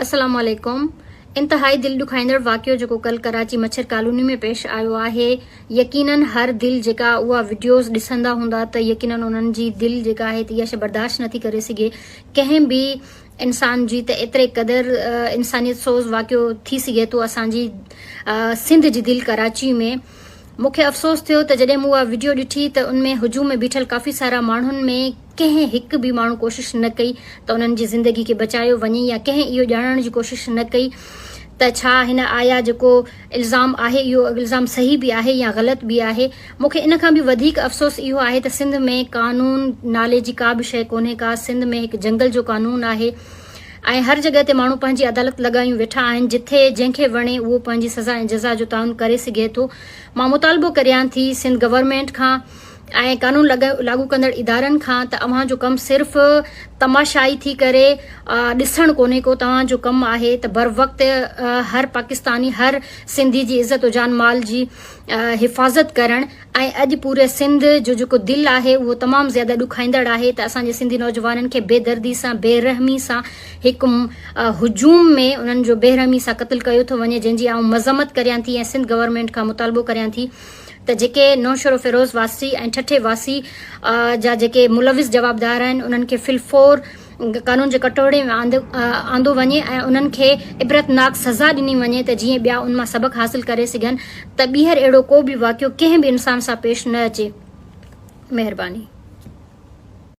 السلام عليڪم انتهائي دل ڏکائيندڙ واقعو جيڪو ڪل ڪراچي مڇر ڪالوني ۾ پيش آيو آهي يقينن هر دل جيڪا اها وڊيوز ڏسندا هوندا ته يقينن انهن جي دل جيڪا آهي ته اها شي برداشت نٿي ڪري سگهي ڪنهن به انسان جي ته ايتري قدر انسانيت سوز واقعو ٿي سگهي ٿو اسان جي سنڌ جي دل ڪراچي ۾ مون کي افسوس ٿيو ته جڏهن مون اها وڊيو ڏٺي ته ان ۾ هجوم ۾ بيٺل ڪافي سارا ماڻهن ۾ ڪنهن هڪ به ماڻهو ڪوشش نه ڪئي ته انهن جي زندگي کي بچايو وڃي يا ڪنهن اهو ڄاڻڻ جي ڪوشش نه ڪئي ته ڇا هن آيا جيڪو الزام آهي اهو الزام صحيح به آهي يا غلط به آهي. مون کي ان کان به وڌيڪ افسوس اهو آهي ته سنڌ ۾ قانون نالي جي ڪا به شيء ڪونهي ڪا سنڌ ۾ هڪ جنگل جو قانون آهي ۽ هر جڳهه تي ماڻهو پنهنجي عدالت لڳايون ويٺا آهن جٿي جنهن کي وڻي اهو پنهنجي سزا ۽ جزا جو تعين ڪري سگهي ٿو مان مطالبو ڪريان ٿي سنڌ گورنمينٽ کان ۽ قانون لاڳو ڪندڙ ادارن کان ته اوهان جو ڪم صرف تماشائي ٿي ڪري ڏسڻ ڪونهي ڪو توهان جو ڪم آهي ته بروقت هر پاڪستاني هر سنڌي جي عزت و جان مال جي حفاظت ڪرڻ ۽ اڄ پوري سنڌ جو جيڪو دل آهي اهو تمام زياده ڏکائيندڙ آهي ته اسان جي سنڌي نوجوانن کي بي دردي سان بي رحمي سان هڪ هجوم ۾ انهن جو بي رحمي سان قتل ڪيو ٿو وڃي جنهن جي آئون مذمت ڪريان ٿي ۽ سنڌ گورنمينٽ کان مطالبو ڪريان ٿي ته جيڪي نوشهروفيروز واسي ۽ ٺٽي واسي جا جيڪي ملوث جوابدار آهن انهن کي في الفور قانون جي ڪٽهڙي ۾ آندو وڃي ۽ انهن کي عبرتناڪ سزا ڏني وڃي ته جيئن ٻيا ان مان سبق حاصل ڪري سگهن ته ٻيهر اهڙو ڪو به واقعو ڪنهن به انسان سان پيش نه اچي. مهرباني.